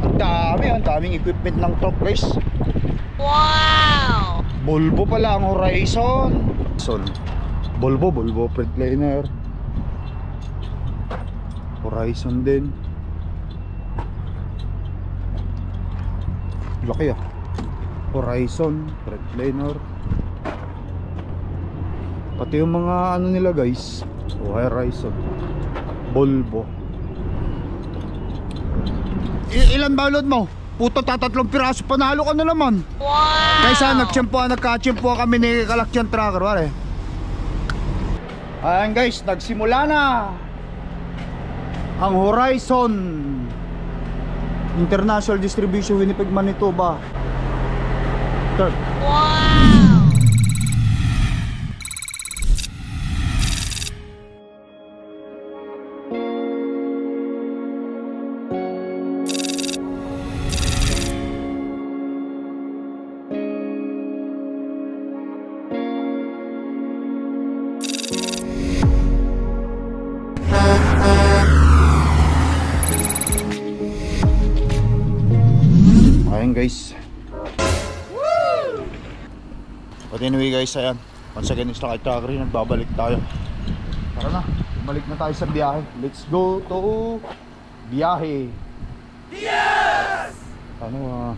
Ang daming equipment ng truck guys. Wow! Volvo pala ang Horizon. Volvo Freightliner. Horizon din. Laki ah. Horizon, Freightliner. Pati yung mga ano nila guys. Horizon, Volvo. Ilan ba load mo? Puto, tatatlong piraso, panalo ka na naman. Wow! Kaysa nagka-tsimpuan kami ni Kalakyan Tracker, pare. Ayan guys, nagsimula na ang Horizon International Distribution, Winnipeg, Manitoba. Wow! Ayan guys. But anyway guys, ayan, once again it's Lakay Tracker, nagbabalik tayo. Tara na, bumalik na tayo sa biyahe. Let's go to biyahe. Yes! Ano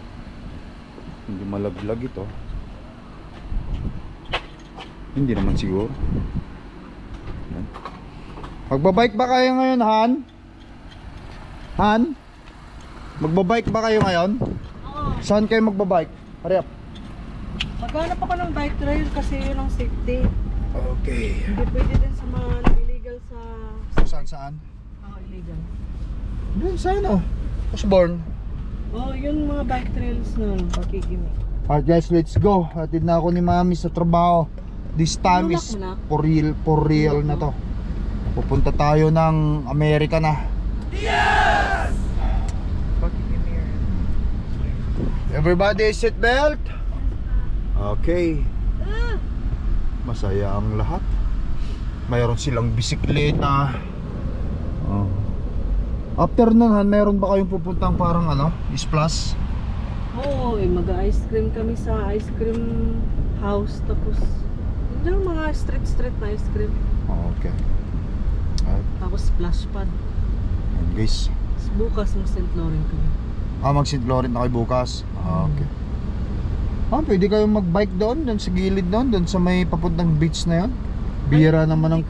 hindi malaglag ito. Hindi naman siguro. Ayan. Magbabike ba kayo ngayon, Han? Han? Magbabike ba kayo ngayon? Saan kayo magbabike? Hurry up. Maghanap ako ng bike trail kasi yun ang safety. Okay. Hindi pwede din sa mga illegal sa... Saan? Oo, illegal. Doon sa ano? Osborne. Oo, yun mga bike trails na pakikimik. Alright guys, let's go. Hatid na ako ni Mami sa trabaho. This time is for real na to. Pupunta tayo ng Amerika na. Yes! Everybody seat belt. Okay. Masaya ang lahat. Mayroon silang bisikleta. After nun, Han, meron ba kayong pupuntang parang ano, Splash? Oo, mag-ice cream kami sa ice cream house. Tapos yun mga street na ice cream. Okay. Tapos splash pad. And guys, bukas ng St. Laurent kami. mag St. Laurent na kayo bukas. Okay. Pwede kayong mag-bike doon sa gilid doon sa may papuntang beach na 'yon. Bihira naman ng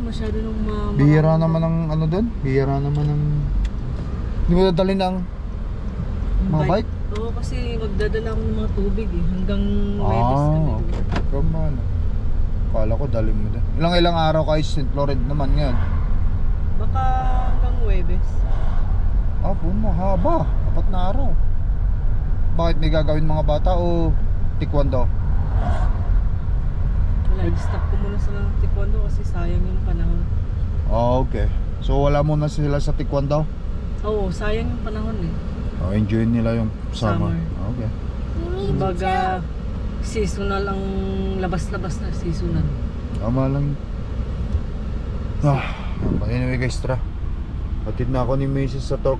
masyado ng bihira naman ng ano doon. Bihira naman ng hindi mo dadalhin ng mga bike? Oo, kasi magdadala ako ng mga tubig hanggang Webes kami. Come on. Kala ko dali mo doon. Ilang araw kayo St. Laurent naman ngayon? Baka hanggang Webes. Mahaba. 4 na araw. Bakit may gagawin mga bata o taekwondo? Wala, i-stop ko muna sa taekwondo kasi sayang yung panahon. Okay. So wala muna sila sa taekwondo? Oo, sayang yung panahon enjoy nila yung summer. Okay. Kumbaga seasonal ang labas-labas na seasonal. Tama lang. Anyway guys, tara. Hatid na ako ni Mrs. sa talk.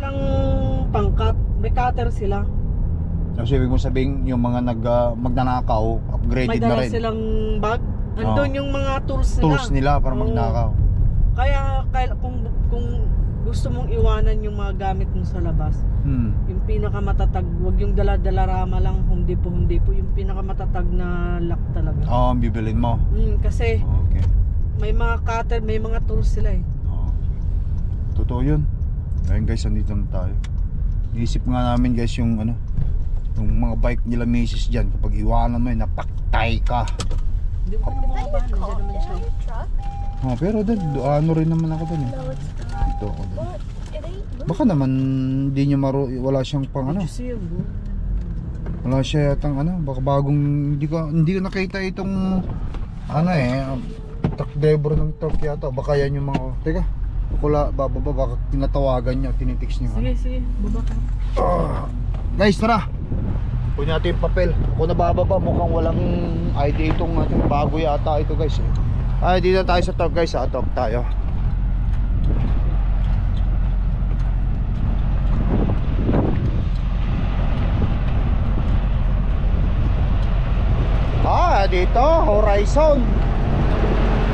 Lang pangkat, may cutter sila. Kasi ibig mo sabihin yung mga magnanakaw, upgraded na rin. May dala silang bag. Andun yung mga tools nila para magnakaw. Kaya kung gusto mong iwanan yung mga gamit mo sa labas, yung pinakamatatag, wag yung dala-dalarama lang, Home Depot, yung pinakamatatag na lock talaga. Ang bibilin mo. Kasi okay. May mga cutter, may mga tools sila Totoo yun. Ayun guys, andito na tayo. Iisip nga namin guys yung mga bike nila Macy's dyan. Kapag iwanan mo napaktay ka. Hindi mo na mabahan, nandiyan naman siya. Pero ano rin naman ako dun Dito ako dun. Baka naman hindi nyo wala siyang pang wala siya yatang baka bagong hindi ko nakita itong truck driver ng truck yata. Baka yan yung mga teka, bababa, baka tinatawagan niya, tinitix niya. Sige, baba ka. Guys, tara. Kunin natin yung papel. Ako nabababa, mukhang walang ID itong bago yata ito guys. Dito tayo sa truck guys, truck tayo. dito, Horizon.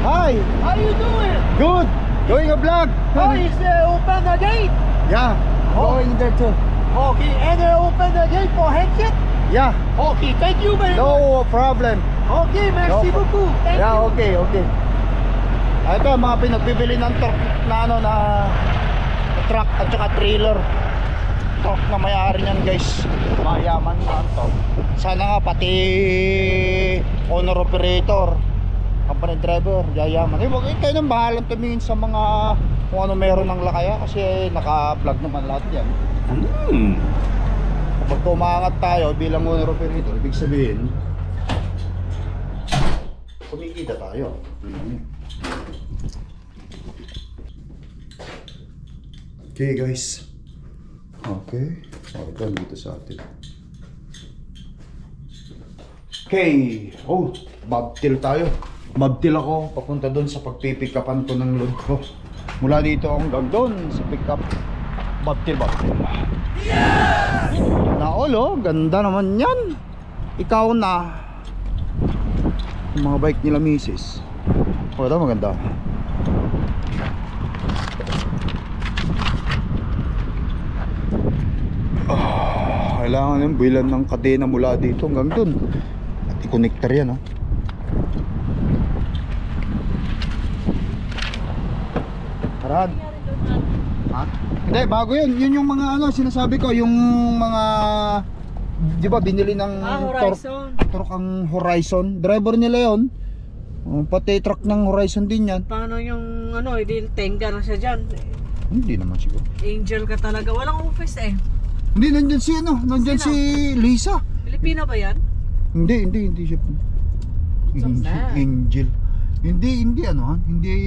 Hi. How you doing? Good. Doing a vlog. Oh, is open the gate? Yeah. Going there too. Okay, and open the gate for headset? Yeah. Okay, thank you very much. No problem. Okay, merci beaucoup. Thank Yeah, you. okay, okay. Ito, mga pinagbibili ng truck na ano na truck at saka trailer. Truck na may-ari niyan, guys. Mayaman na to. Sana nga pati owner operator, company driver, yayaman. Wag kayo nang bahalang tumingin sa mga kung ano meron ng lakaya kasi naka-vlog naman lahat yan. Kapag tumangat tayo bilang owner operator, ibig sabihin kumikita tayo. Okay guys. Okay. Ito dito sa atin. Okay. Oh, mabtil tayo. Mabtil ako papunta doon sa pagpipikapan ko ng load ko. Mula dito hanggang doon sa pickup. Mabtil. Yeah! Naolo, ganda naman yan. Ikaw na. Yung mga bike nila misis. Oh, ito maganda. Kailangan yung bilan ng kadena mula dito hanggang dun at i-connector yan, oh. Harad. Ha? Hindi, bago yun. Yun yung mga ano, sinasabi ko, yung mga di ba binili ng Horizon. truck ang Horizon. Driver nila yon. Pati truck ng Horizon din yan. Paano yung ano, hindi tenga na siya dyan. Hindi naman siguro. Angel ka talaga. Walang office eh. Hindi, nandyan si ano, nandyan Sino? si Lisa. Pilipina ba yan? Hindi siya. So sad. Angel. Hindi ano, hindi.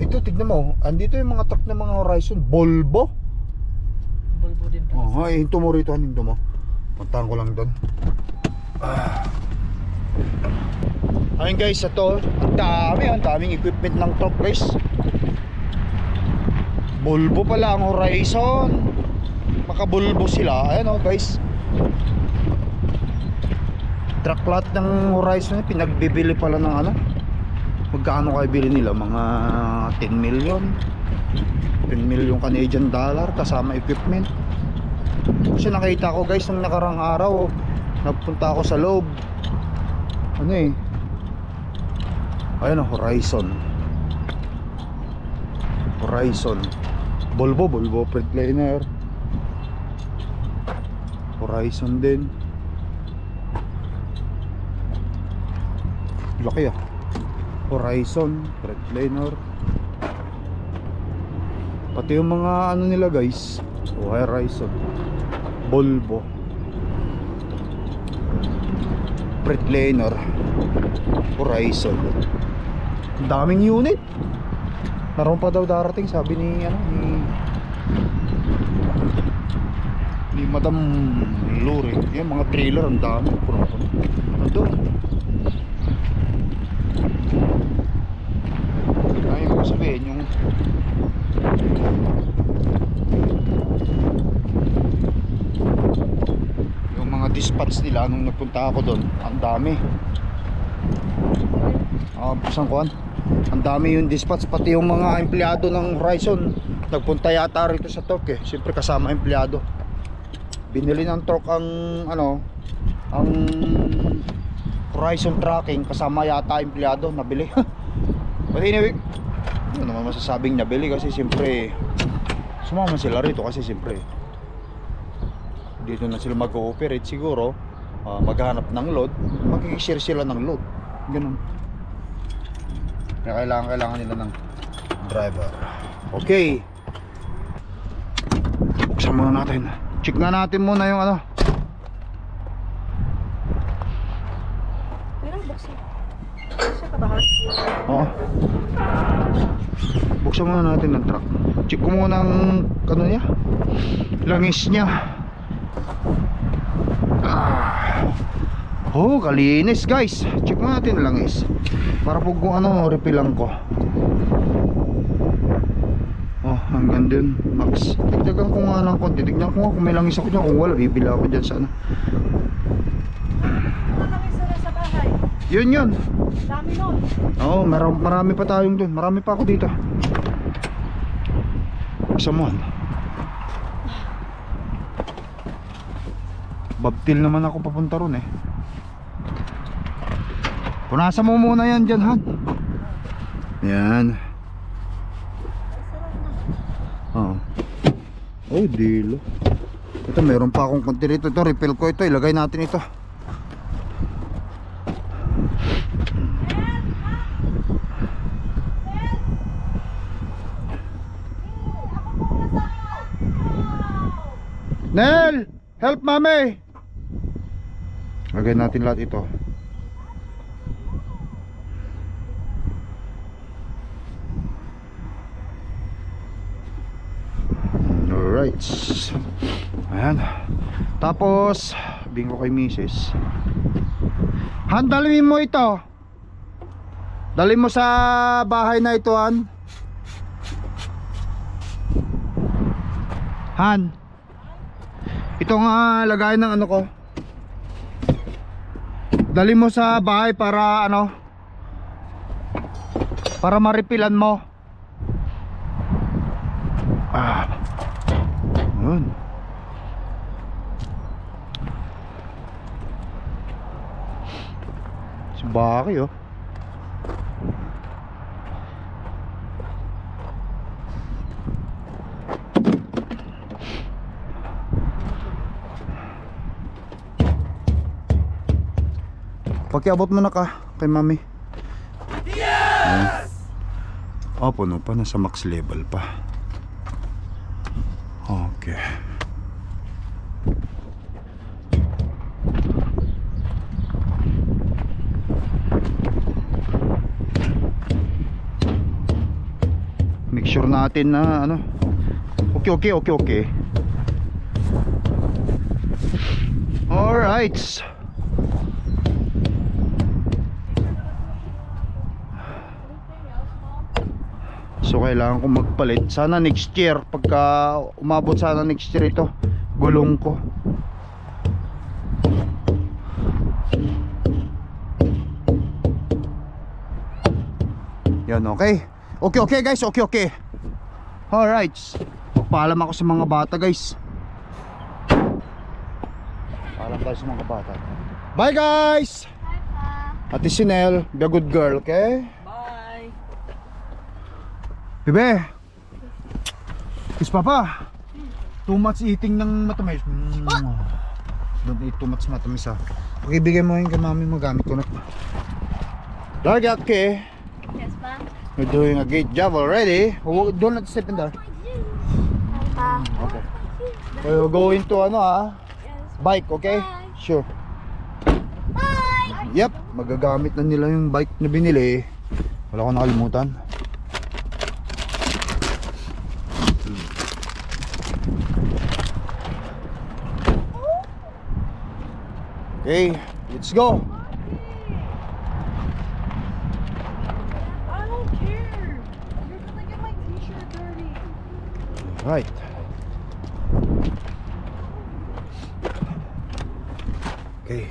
Ito tignan mo, andito yung mga truck ng mga Horizon, Volvo. Volvo din pa. Oh, hinto mo rito, hinto mo. Puntahan ko lang doon. Ayun guys, ito, ang daming equipment ng truck guys. Volvo pala ang Horizon. Maka-Volvo sila. Ayan oh guys. Truck lot ng Horizon, pinagbibili pala ng ano. Magkano kayo bili nila? Mga 10 million 10 million Canadian dollar kasama equipment. Kasi nakita ko guys nung nakarang araw, nagpunta ako sa loob. Ano eh, ayun o, Horizon. Volvo Freightliner. Horizon din. Laki ah. Horizon, Freightliner. Pati yung mga ano nila guys. Horizon, Volvo, Freightliner, Horizon. Ang daming unit. Naroon pa daw darating, sabi ni ano, ni Madam Lure. Yung mga trailer ang dami. Puno-puno. Ano doon? Ay, ko sabihin yung mga dispatch nila nung nagpunta ako doon, ang dami. Buksan ko. Ang dami yung dispatch, pati yung mga empleyado ng Horizon nagpunta yata rito sa Torque. Siyempre kasama empleyado. Binili ng truck ang ano, ang Horizon Tracking, kasama yata empleyado, nabili. But anyway, ano naman masasabing nabili kasi siyempre sumama sila rito kasi siyempre dito na sila mag-ooperate siguro, maghanap ng load, mag-share sila ng load, ganun. Kaya kailangan nila ng driver. Okay, buksan muna natin. Check nga natin muna yung ano. Pero buksan. Siya ka ba? Oo. Buksan muna natin ng truck. Check ko muna ang ano niya, langis niya. Oh, kalinis guys. Check muna natin ang langis. Para po kung ano, refill lang ko. Oh, hanggang dun, max. Tignan ko nga ng konti. Tignan ko nga kung may langis ako dyan. Kung wala, bibila ako dyan sana. Langis na sa bahay. Yun. Dami nun. Oo, marami pa tayong dun. Marami pa ako dito. Samuan. Babtil naman ako papunta ron eh. Punasan mo muna yan dyan, Han. Yan. Oo. Oh, dilo. Ito, meron pa akong konti rito. Ito, refill ko ito. Ilagay natin ito. Nel! Help, mami! Lagay natin lahat ito. Alright. Ayan. Tapos bingo kay Mrs. Han, dalhin mo ito. Dalhin mo sa bahay na ito, Han. Han, itong lagayan ng ano ko, dalhin mo sa bahay para ano, para maripilan mo. Yun. Si Baki, oh. Pakiabot mo na ka kay mami. Yes! Oh, puno pa, nasa max level pa. Okay. Make sure natin na ano. Okay. All right. So kailangan ko magpalit. Sana next year, pagka umabot sana next year ito, gulong ko. Yan, okay. Okay guys, okay. Alright. Paalam ako sa mga bata, guys. Paalam tayo sa mga bata. Bye guys. Bye pa. Ate Sinel, be a good girl, okay? Bebe, kiss papa. Too much eating ng matamis. Don't eat too much matamis, ha. Pakibigay mo yun kay mami, magamit ko na. Larga, okay. Yes, pa. You're doing a great job already. Don't let step in there. Okay. We'll go into ano, bike, okay? Bye. Sure. Bye! Yep, magagamit na nila yung bike na binili. Wala ko nakalimutan. Okay, let's go. I don't care. You're gonna get my t-shirt dirty. Right. Okay.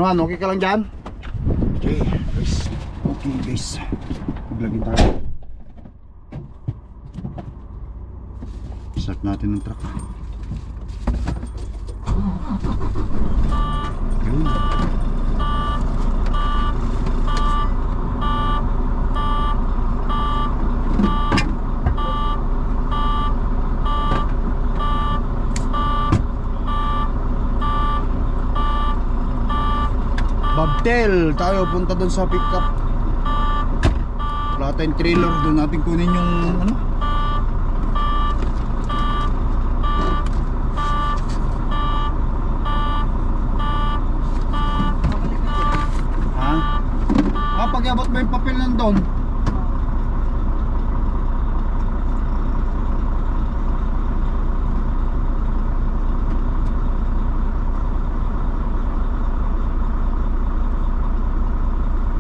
Ano, okay ka lang dyan? Okay guys. Okay guys. Maglagay tayo. Start natin ng truck. Yun. Babtel, tayo punta dun sa pick up. Wala tayong trailer, doon natin kunin yung ano. Ha? Pag-abot mo yung papel nandun.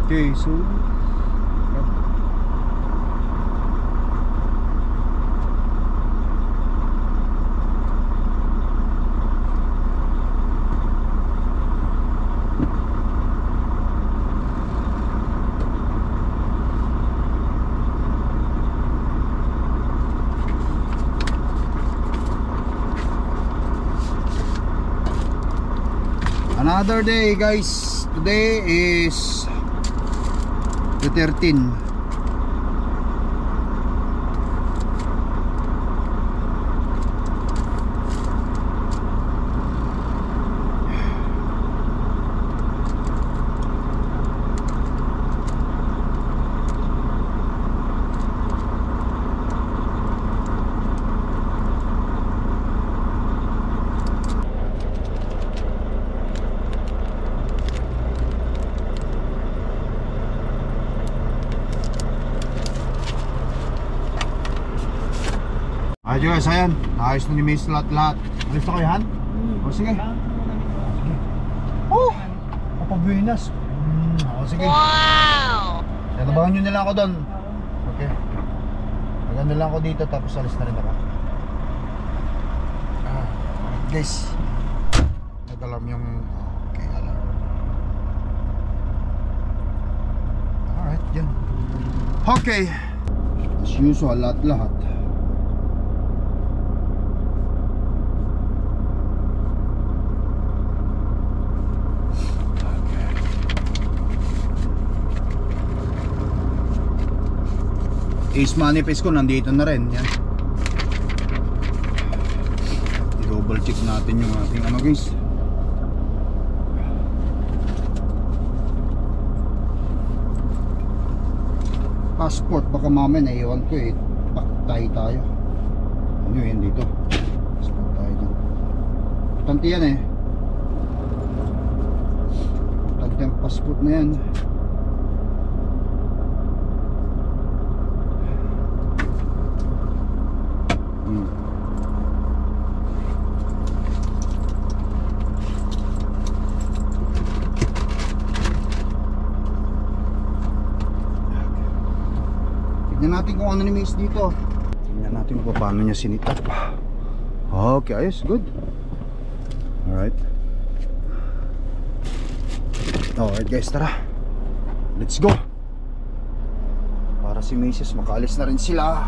Okay, so another day, guys. Today is the 13. Ayun guys, ayan. Ayos na ni Miss lahat-lahat. Alis na kayo, Han? O sige. Oh! Papabuenas. O sige. Wow! Tatabangan nyo nila ako doon. Okay. Maganda lang ako dito tapos alis na rin ako. Guys. Nag-alarm yung... Okay, alarm. Alright, dyan. Okay. As usual, lahat-lahat. Ace manifest ko nandito na rin. Yan. I-double check natin yung ating ano guys. Passport baka mamaya naiwan ko eh. Paktay tayo. Ano yun dito? Passport tayo dyan. Importante yan eh. Importante ang passport na yan. Tignan natin kung ano ni Miss dito. Tignan natin kung paano niya sinita. Okay, ayos, good. Alright. Alright guys, tara. Let's go. Para si Mrs. makaalis na rin sila.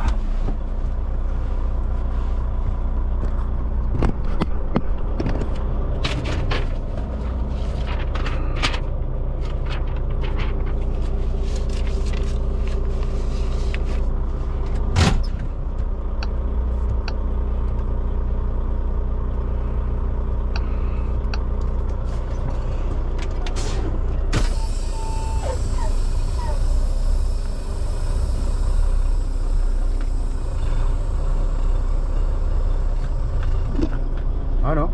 Ano?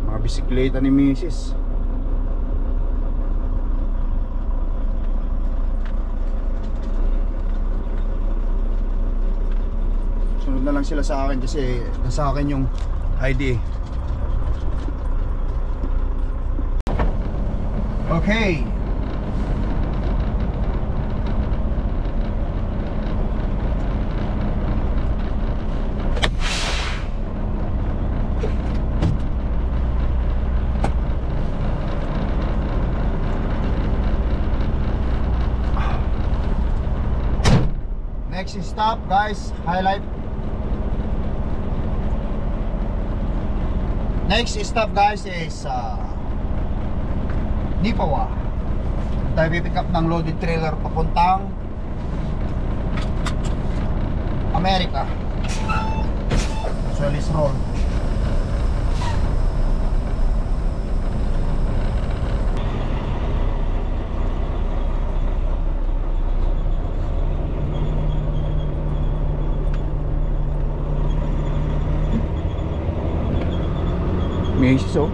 Mga bisikleta ni Mrs. Sunod na lang sila sa akin kasi nasa akin yung ID. Okay. Next stop guys, highlight. Next stop guys is Nipawa. Tayo pipick up ng loaded trailer papuntang America. So let's roll. Macy's oh.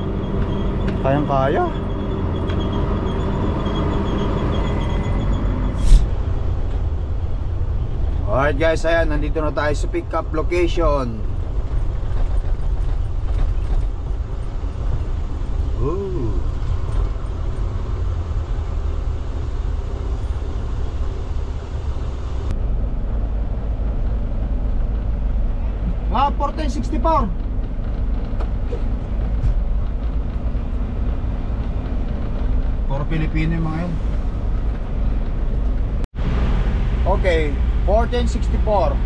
Kayang kaya. Alright guys, ayan, nandito na tayo sa pick up location. Ooh. Mga 1464. Puro Pilipino yung mga yun. Okay, 1464.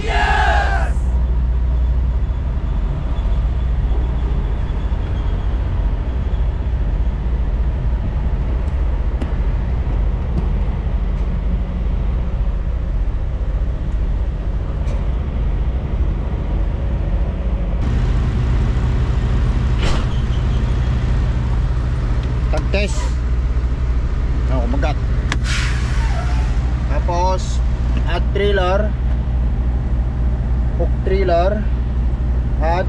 Yes! Tag-test. No, kumagat. Tapos add trailer, hook trailer, add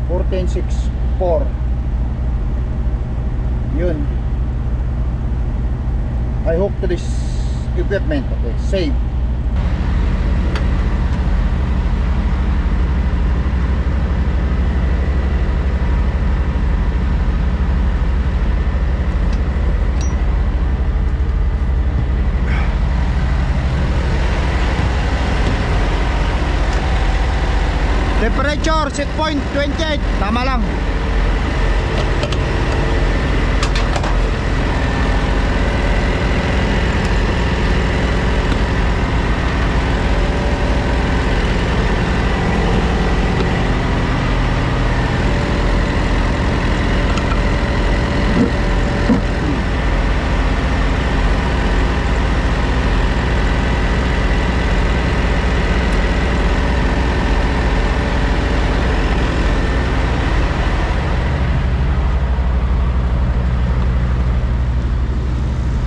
1464. Yun. I hook to this equipment. Okay, save. Temperature set point 28, tama lang.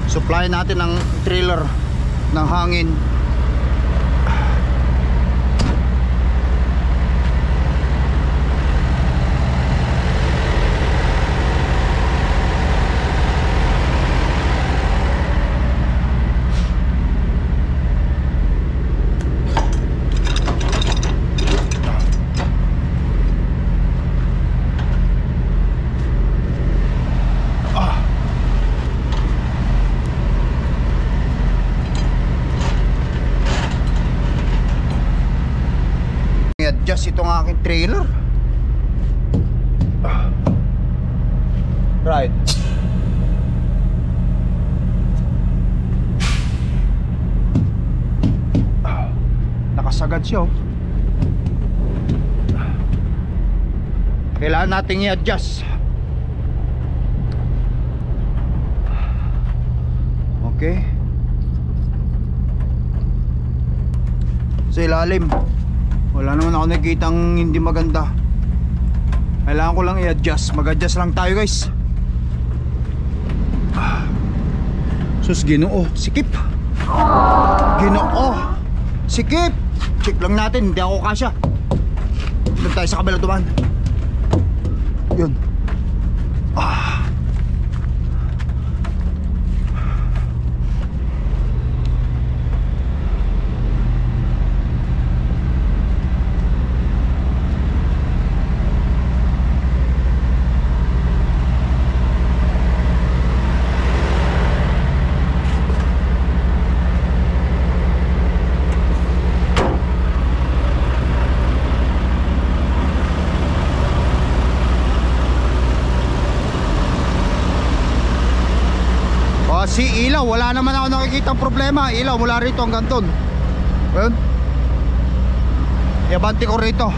Supply natin ng trailer ng hangin. I-adjust itong aking trailer. Right. Nakasagad siya oh. Kailangan nating i-adjust. Okay. Sa ilalim wala naman ako nakikitang hindi maganda. Kailangan ko lang i-adjust. Mag-adjust lang tayo guys. Sus, Ginoo, sikip. Ginoo, sikip. Check lang natin, hindi ako kasya. Doon tayo sa kabila dumaan. Yun. Si ilaw, wala naman ako nakikitang problema. Ilaw mula rito hanggang doon. Ayun. Iabante ko rito.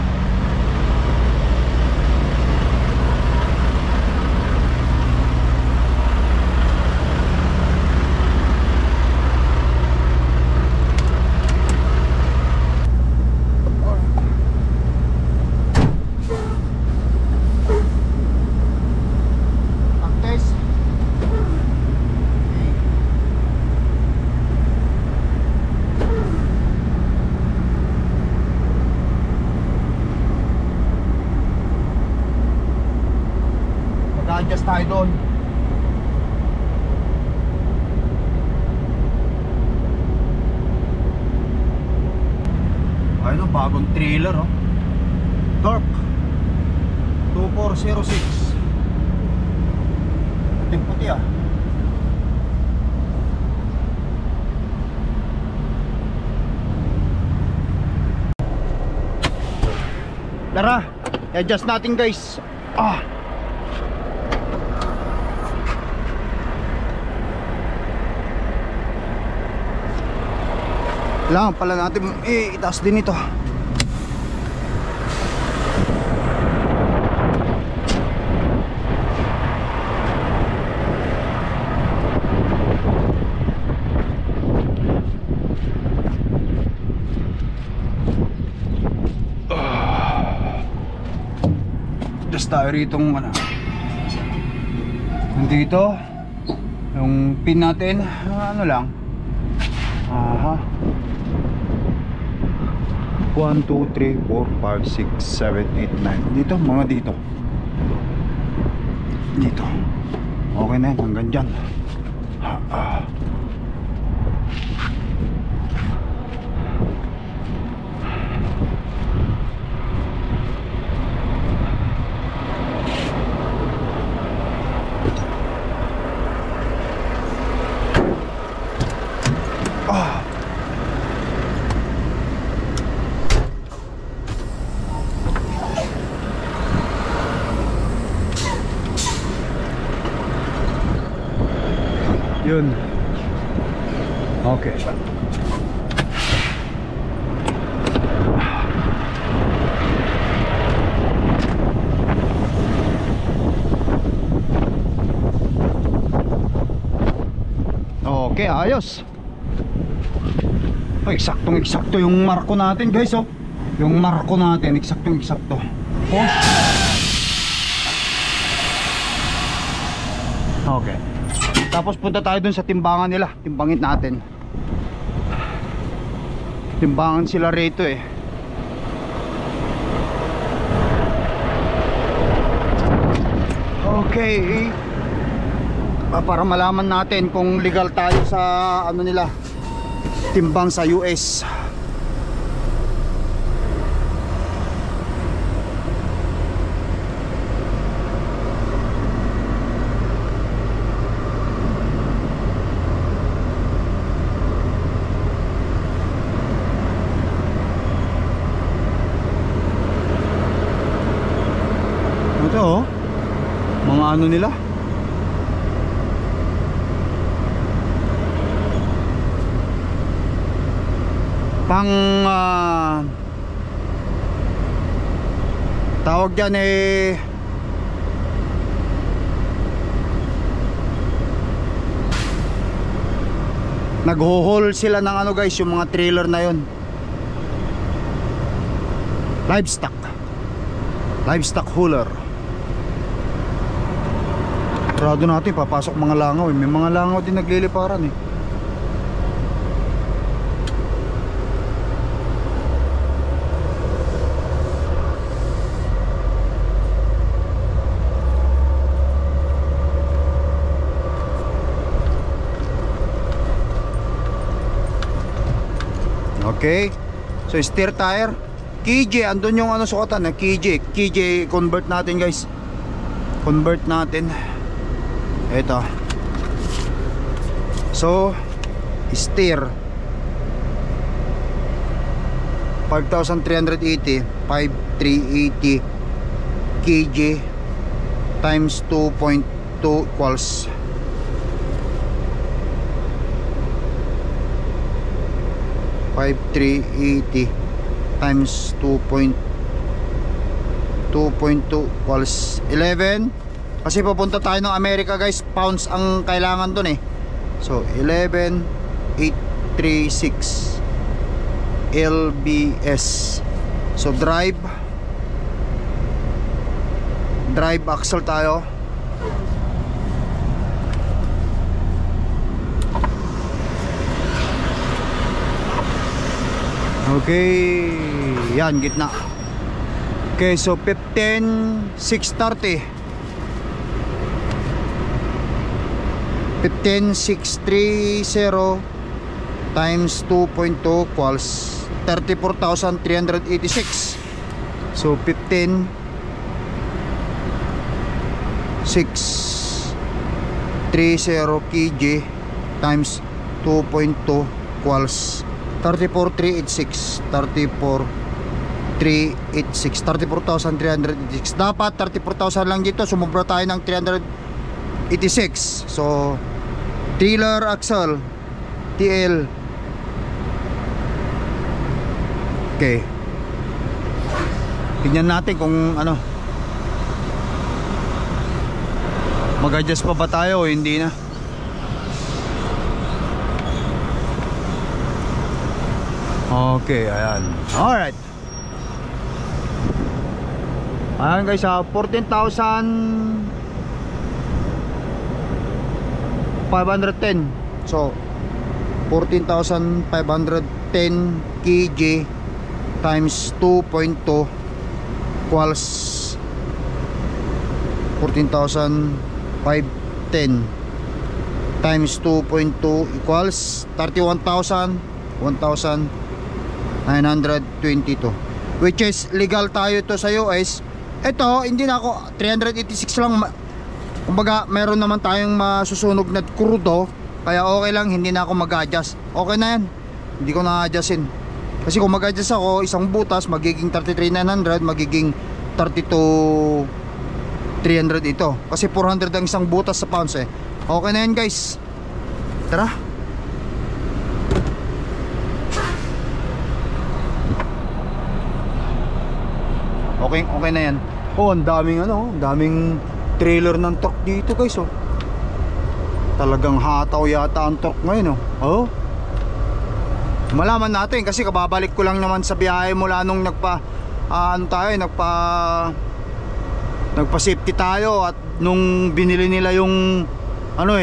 Mag-adjust tayo doon. Ayun, bagong trailer, oh. Dark 2406. Puting-puti, ah. Tara, i-adjust natin, guys. Kailangan pala natin itaas din ito. Just tayo ritong nandito yung pin natin, ano lang, 1, 2, 3, 4, 5, 6, 7, 8, 9. Dito, mga dito. Dito. Okay na yan, hanggang dyan. Yun. Okay. Okay, ayos. Oh, eksaktong-eksakto yung marko natin, guys, oh. Yung marko natin, eksaktong-eksakto. Oh. Okay. Tapos punta tayo dun sa timbangan nila. Timbangin natin. Timbangan sila rito eh. Okay. Para malaman natin kung legal tayo sa ano nila, timbang sa US. Ito, oh, mga ano nila, pang tawag dyan eh, nagho-haul sila ng ano, guys, yung mga trailer na yun, livestock hauler. Sarado natin, papasok mga langaw eh. May mga langaw din nagliliparan eh. Okay. So steer tire, KJ, andun yung ano sukatan eh, KJ convert natin, guys. Convert natin. Ito. So steer 5,380, 5,380 kg times 2.2 equals 5,380 times 2.2 equals 11. Kasi papunta tayo ng Amerika, guys. Pounds ang kailangan dun eh. So 11,836 lbs. So drive axle tayo. Okay, yan, gitna. Okay, so 15,630 15,630 times 2.2 equals 34,386. So 15,630 kg times 2.2 equals 34,386. 34,386. Dapat 34,000 lang dito, sumubra tayo ng 386. So trailer axle TL. Okay, tignan natin kung ano, mag-adjust pa ba tayo o hindi na. Okay, ayan. Alright. Ayan guys, 14,510. So 14,510 kg times 2.2 equals 14,510 times 2.2 equals 1,922, which is legal tayo to sa US. Ito hindi na ako 386 lang, kumbaga meron naman tayong masusunog na krudo, kaya okay lang, hindi na ako mag-adjust. Okay na yan, hindi ko na-adjustin. Kasi kung mag-adjust ako, isang butas magiging 33,900, magiging 32,300 ito. Kasi 400 ang isang butas sa pounds eh. Okay na yan guys. Tara. Okay na yan. Oh, ang daming ang daming trailer ng truck dito guys oh. Talagang hataw yata ang truck ngayon oh. Malaman natin kasi kababalik ko lang naman sa biyahe mula nung nagpa safety tayo, at nung binili nila yung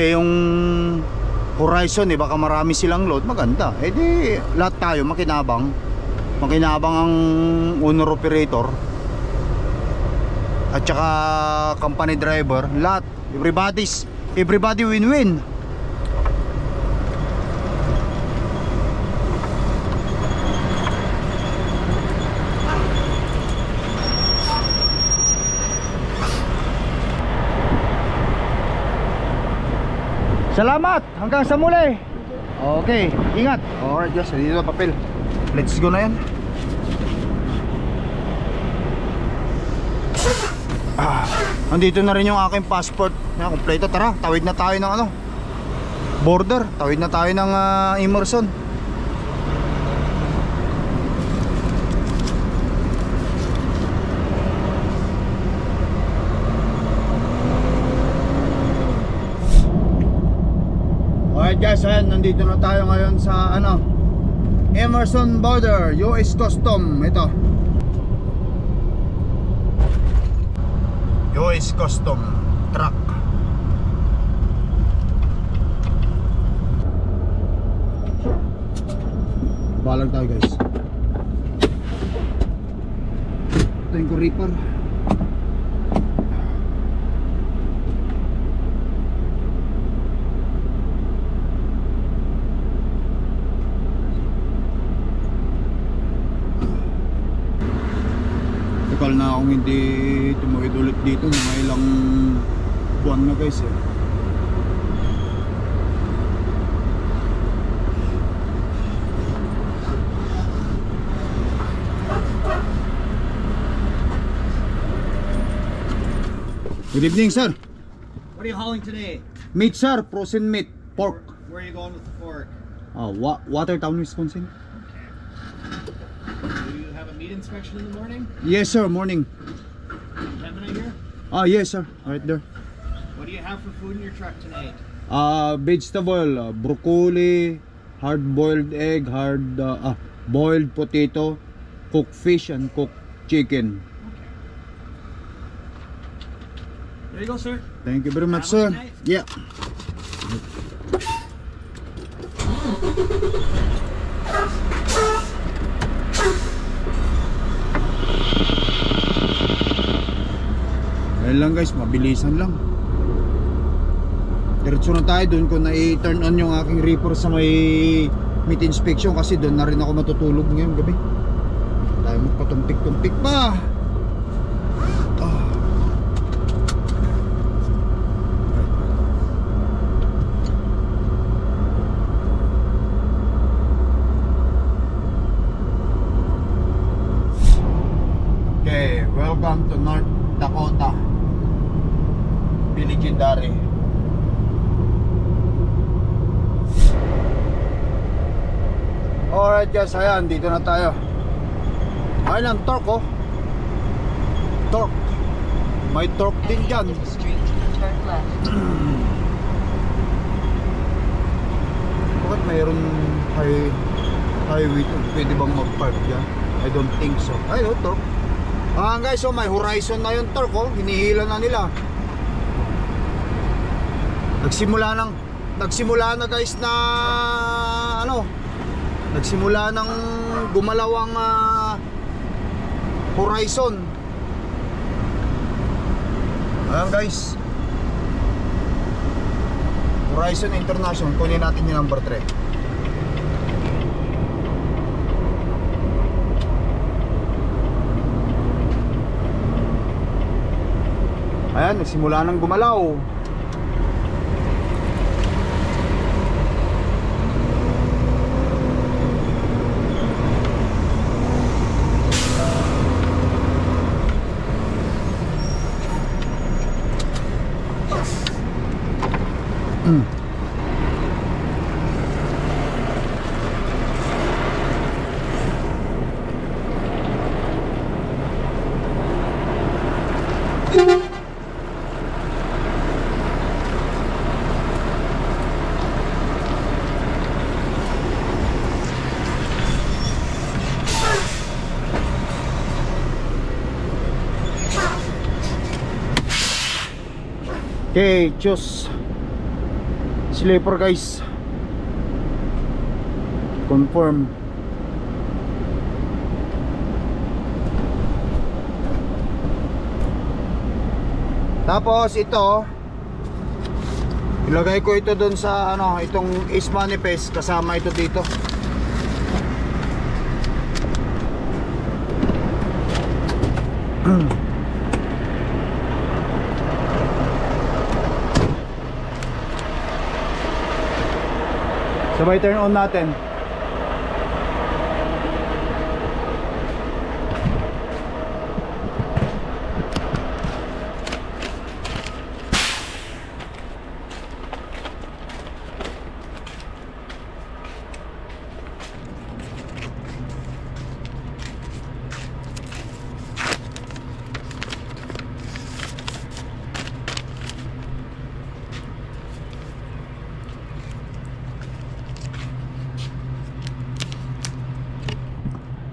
yung Horizon baka marami silang load, maganda. Di lahat tayo makinabang ang owner operator at saka company driver, lahat, everybody win-win. Salamat, hanggang sa muli. Okay, ingat. Alright guys, dito na papel. Let's go na yan. Nandito na rin yung aking passport na kompleto. Tara, tawid na tayo ng border. Tawid na tayo ng Emerson. Alright guys, ayan, nandito na tayo ngayon sa Emerson border, US Custom. Ito US Custom truck. Balag tayo guys. Ito yung Reaper. Tagal na akong hindi tumawid ulit dito, mga ilang buwan na guys eh. Good evening sir. What are you hauling today? Meat sir, frozen meat, pork. Where are you going with the pork? Watertown, Wisconsin. Do you have a meat inspection in the morning? Yes sir, morning. Kevin, I hear? Yes sir, right there. What do you have for food in your truck tonight? Vegetable, broccoli, hard-boiled egg, boiled potato, cooked fish, and cooked chicken. There you go, sir. Thank you very much, Have a sir. good night. Yeah. Ayan lang guys, mabilisan lang. Diretso na tayo doon ko na i-turn on yung aking reaper sa may meat inspection kasi doon na rin ako matutulog ngayong gabi. Tayo magpatumpik-tumpik pa. Okay, welcome to North Dakota. Legendary. Alright guys, ayan, dito na tayo. Ayun ang torque oh. Torque. May torque din dyan. Bakit mayroon highway to? Pwede bang mag-park dyan? I don't think so. Ayun, torque. Guys, so may Horizon na yung torque oh. Hinihila na nila. Nagsimula na guys na nagsimula ng gumalaw ang Horizon. Ayan guys, Horizon International. Kunin natin yung number 3. Ayan, nagsimula ng gumalaw. Okay, choose sleeper guys. Confirm. Tapos ito ilagay ko ito doon sa itong is manifest, kasama ito dito. Sabay turn on natin.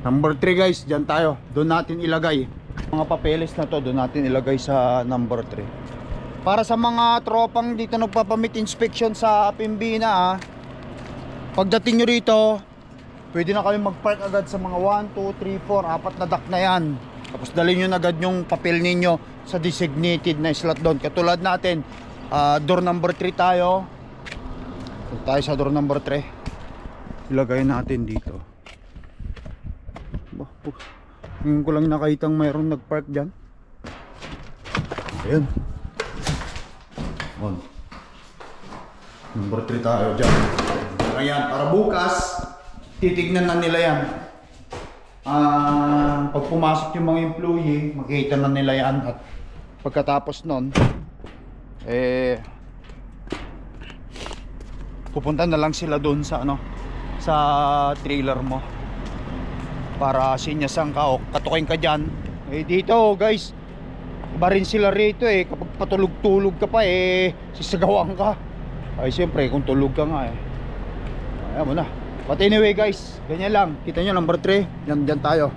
Number 3 guys, dyan tayo. Doon natin ilagay mga papeles na to, doon natin ilagay sa number 3. Para sa mga tropang dito nagpapamit inspection sa Pembina, pagdating nyo rito, pwede na kayo mag-park agad sa mga 1, 2, 3, 4, 4 na dock na yan. Tapos dalhin nyo na agad yung papel ninyo sa designated na slot doon. Katulad natin, door number 3 tayo. Tayo sa door number 3. Ilagay natin dito. Ngayon ko lang nakitang mayroong nagpark dyan. Ayun. Number 3 tayo dyan. Ayan, para bukas titignan na nila yan. Pag pumasok yung mga employee, makikita na nila yan. At pagkatapos nun, pupunta na lang sila doon sa sa trailer mo para sinyasan ka o katukin ka dyan. Dito guys, iba rin sila rito kapag patulog-tulog ka pa sisagawan ka. Ay siyempre kung tulog ka nga ayaw mo na. But anyway guys, ganyan lang. Kita nyo number 3, dyan tayo.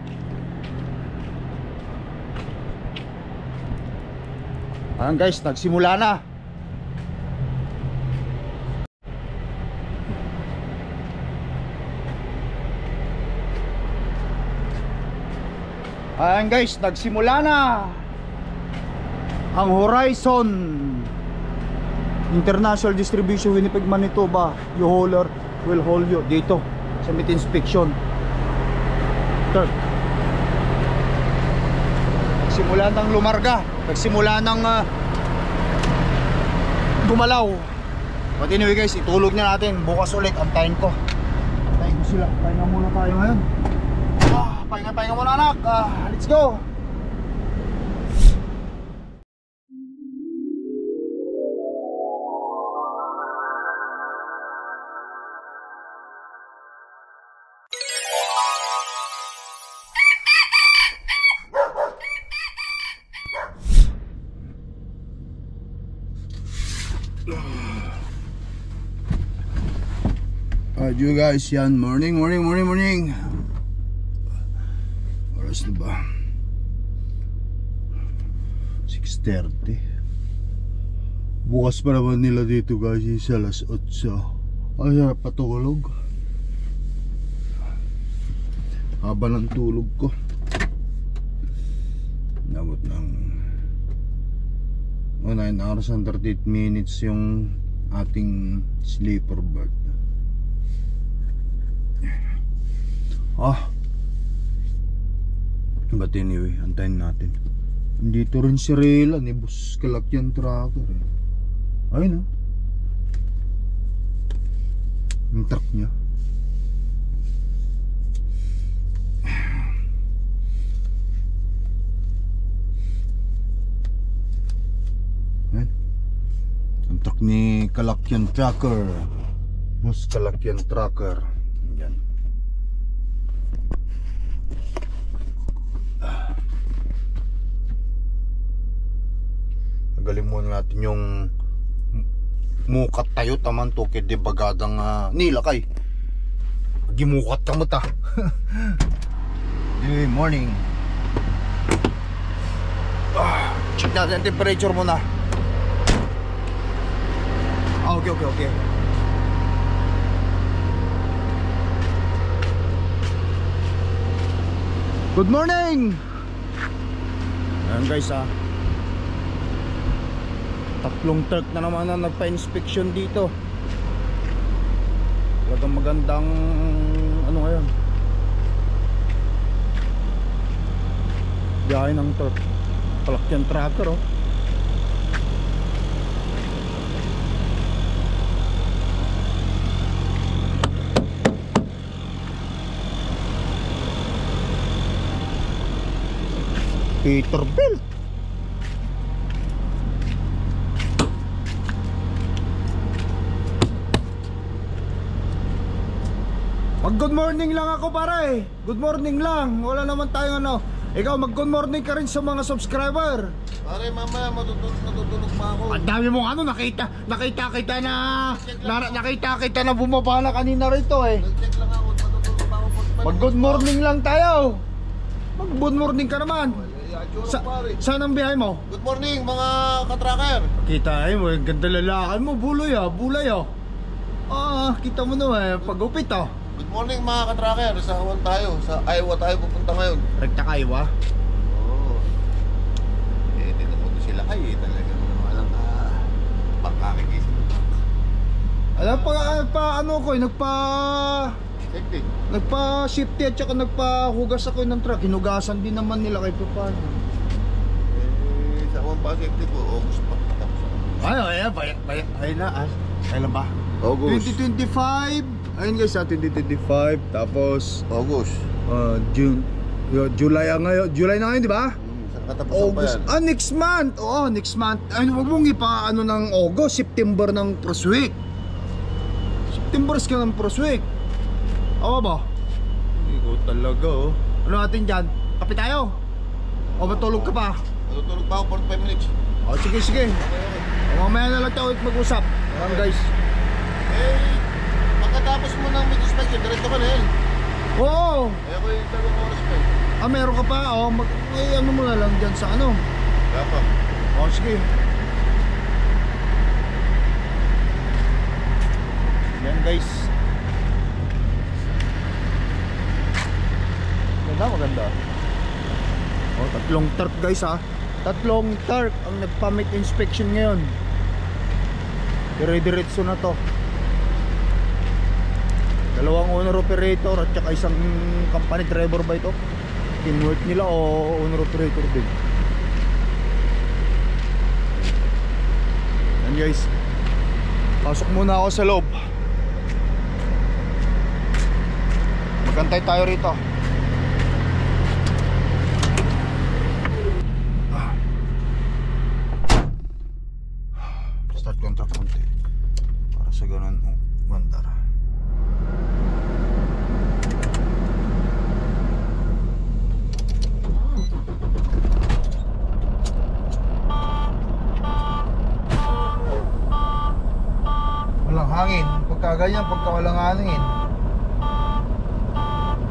Ayan guys, nagsimula na. Ayan guys, nagsimula na ang Horizon International Distribution Winnipeg, Manitoba. Your hauler will haul you dito sa meat inspection. Turk. Nagsimula ng lumarga, nagsimula ng gumalaw. But anyway guys, itulog na natin. Bukas ulit, antayin ko. Antayin ko sila. Pahinga muna tayo ngayon. Pahinga muna anak. Let's go. Alright you guys, yan, morning. Oras na ba? 6:30. Bukas pa naman nila dito guys, isa alas 8. Ay, sarap patulog. Haba ng tulog ko. Nabot ng 9 hours and 38 minutes yung ating sleeper bird. But anyway, antayin natin. Dito rin si Rela ni Boss Kalakyan Tracker Ayun yung truck niya. Ayun ang truck ni Kalakyan Tracker, Boss Kalakyan Tracker. Yan. Galing muna natin yung mukat tayo taman to kay di bagadang nilakay. Gimukat ka mo ta. Good morning. Check natin ang temperature muna. Okay. Good morning. Ayan guys tatlong truck na naman na nagpa-inspection dito. Talagang magandang ano ngayon, biyahe ng truck. Kalakyan Tracker Peterbilt. Mag-good morning lang ako pare. Good morning lang. Wala naman tayong ano. Ikaw mag-good morning ka rin sa mga subscriber. Pare, mamaya matutulog pa ako. Ang dami mong ano, nakita kita na bumaba na kanina rito Nag-check lang ako, matutulog pa ako. Mag-good morning lang tayo. Mag-good morning ka naman. Pare. Saan ang biyahe mo? Good morning mga katracker. Kita mo, ganda lalakan mo, bulay kita mo na pag-upit Good morning mga katracker. Sa Awan tayo, sa Iowa tayo pupunta ngayon. Rekta ka Iowa? Oo. Tinan mo to sila talagang walang pagkakikisip. Alam Safety. nagpa-shifty at saka nagpahugas ako ng truck. Hinugasan din naman nila kay Papan. Sa Awan pa safety ko, August pa. Ayun na kailan ba? August. 2025. Ayun guys 2025. Tapos August. June, July ngayon. July na ngayon, di ba? Sa katapusan pa yan. Next month. Next month. Ay, wag mong ipa-ano ng August, September ng first week. September ka ng first week. Ba? Ikaw talaga Ano natin dyan? Kape tayo? O matulog ka pa? Matutulog pa ako 45 minutes. Sige. Mamaya na lang tayo mag-usap. Guys. Pagkatapos mo ng meat inspection, diretso ka na yan. Oo. Ako yung 2 oras pa Meron ka pa? Ano mo na lang dyan sa ano? Kaya pa. Sige. Yan guys. Maganda. Tatlong turk guys Tatlong turk ang nagpa-meat inspection ngayon. dire-diretso na to. Dalawang owner operator at saka isang company driver ba ito? Teamwork nila o owner operator din? Yan guys, pasok muna ako sa loob. Magantay tayo rito. Start contract konti para sa ganun mandar. Walang hangin. Pagka ganyan, pagka walang hangin,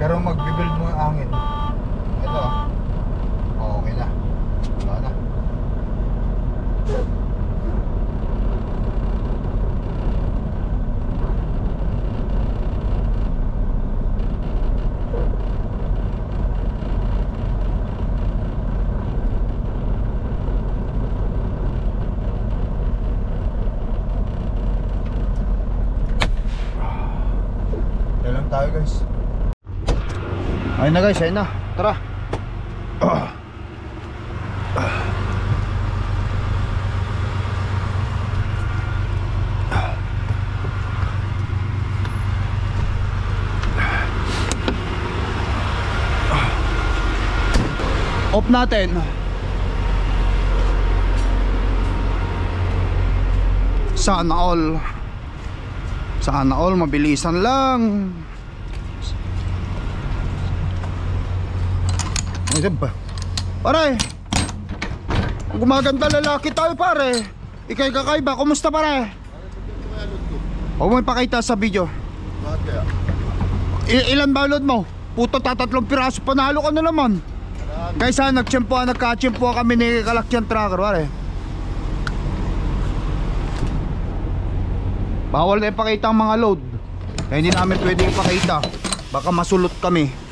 pero magbibuild mo yung hangin. Ito, okay na. Wala na. Kaya lang tayo guys. Ayun na guys, ayun na. Tara. Off natin. Sana all. Sana all, mabilisan lang. Ano ba? Pare, gumaganda lalaki tayo pare. Ikay kakaiba, kumusta pare? Huwag mo ipakita sa video. Bakit kaya? Ilan ba load mo? Puto, 3 piraso, panalo ka na naman. Kaysa nagka-tsempuan kami ni Kalakyan Tracker pare. Bawal na ipakita ang mga load. Kaya hindi namin pwede ipakita. Baka masulot kami.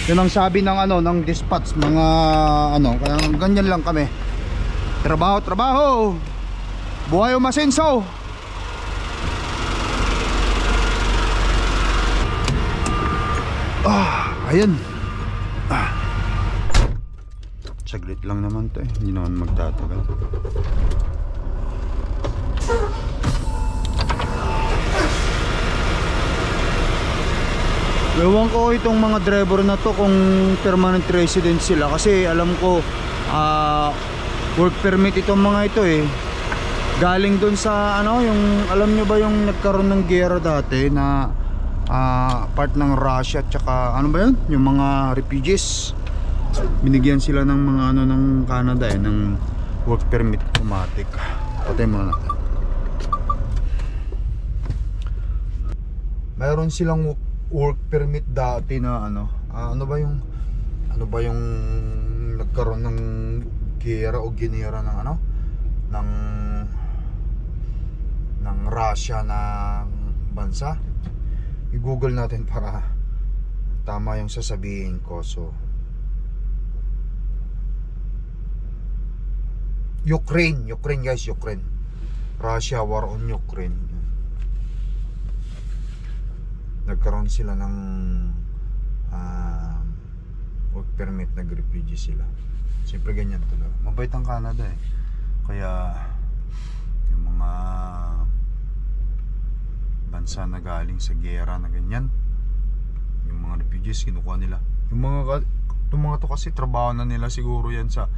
Yun ang sabi ng ng dispatch, mga kaya ganyan lang kami. Trabaho, trabaho. Buhay umasenso. Ayun. Saglit lang naman to eh. Hindi naman magtatagal. Ewan ko itong mga driver na to kung permanent resident sila. Kasi alam ko work permit itong mga ito eh. Galing dun sa yung alam nyo ba yung nagkaroon ng giyera dati na part ng Russia at saka ano ba yun? Yung mga refugees. Binigyan sila ng mga ng Canada eh, ng work permit automatic. Patay muna natin. Mayroon silang work permit dati na ano ba yung nagkaroon ng giyera o ginera ng ng Russia na bansa. I-google natin para tama yung sasabihin ko. So Ukraine guys, Ukraine. Russia war on Ukraine. Nagkaroon sila ng work permit, nag-refugee sila. Siyempre ganyan talaga. Mabait ang Canada eh. Kaya yung mga bansa na galing sa giyera na ganyan, yung mga refugees kinukuha nila. Yung mga to kasi trabaho na nila siguro yan sa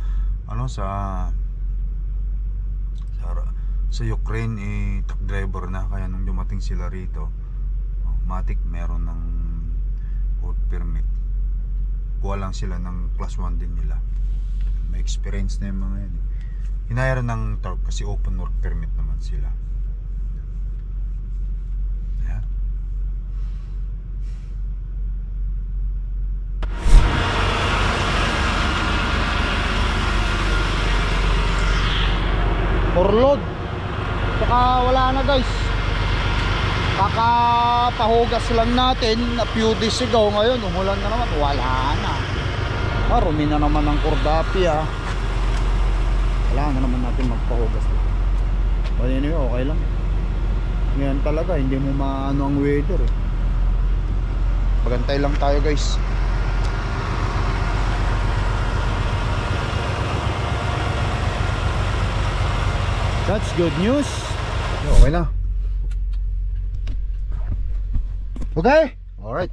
sa Ukraine eh, truck driver na. Kaya nung dumating sila rito, automatic meron ng work permit. Kuha lang sila ng class 1 din nila. May experience na yung mga yan. Hinayara ng truck kasi open work permit naman sila. Ayan. For load. Saka wala na guys. Kakapahugas lang natin a few days ago. Ngayon umulan na naman, wala na. Rumi na naman ang Cordapi. Wala na naman natin magpahugas dito. But anyway, okay lang. Ngayon talaga, hindi mo maano ang weather eh. Pagantay lang tayo guys. That's good news. Okay na. Okay? Alright.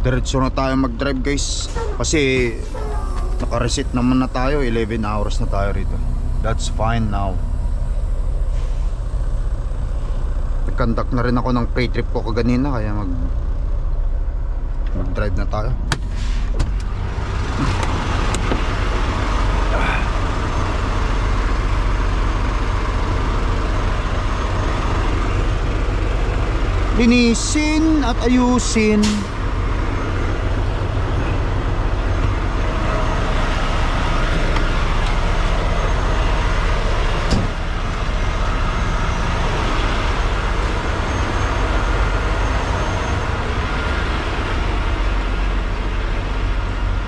Diretso na tayo mag-drive guys. Kasi naka-reset naman na tayo. 11 hours na tayo rito. That's fine now. Nag-conduct na rin ako ng pre-trip ko kaganina. Kaya mag-drive na tayo. Linisin at ayusin.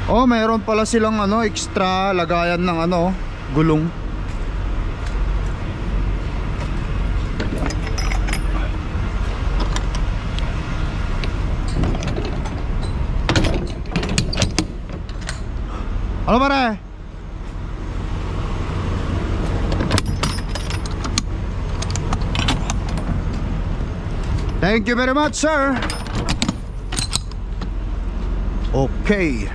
Oh, mayroon pala silang extra lagayan ng gulong. Ano pare? Thank you very much, sir. Okay.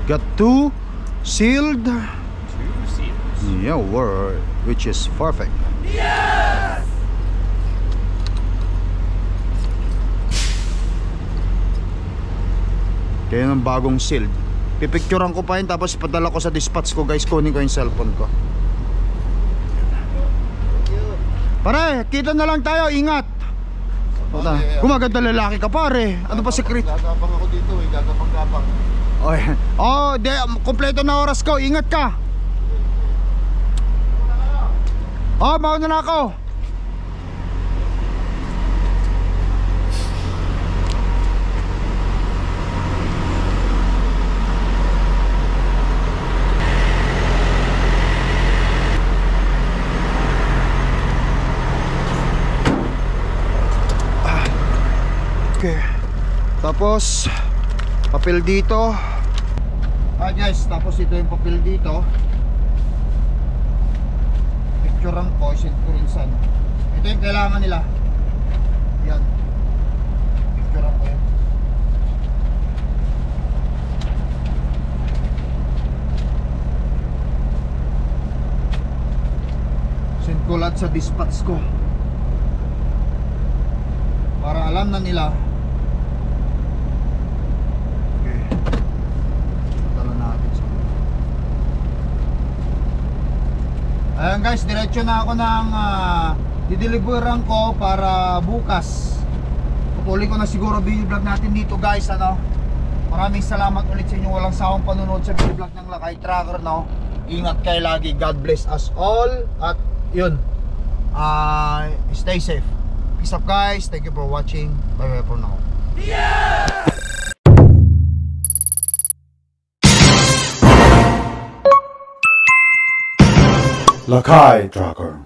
Got two sealed. Yeah, which is perfect. Yes! Kaya ng bagong sealed. Pipicturean ko pa yun, tapos ipadala ko sa dispatch ko guys. Kunin ko yung cellphone ko. Pare, kita na lang tayo, ingat. Gumaganda lalaki ka pare. Ano pa secret? Gagapang ako dito eh, gagapang-gapang. Oh, kompleto na oras ko, ingat ka. Oh, mauna na ako. Okay. Tapos papel dito. Guys, tapos ito yung papel dito. Picturean ko, send ko rin saan. Ito yung kailangan nila. Yan. Picturean ko yan. Send ko lahat sa dispatch ko. Para alam na nila. Ayan guys, diretso na ako ng dideliveran ko para bukas. Tutuloy ko na siguro video vlog natin dito guys. Maraming salamat ulit sa inyo walang sawang panonood sa video vlog ng Lakay Trucker. Ingat kayo lagi, God bless us all. At yun, stay safe. Peace up guys, thank you for watching. Bye bye for now. Lakay Trucker.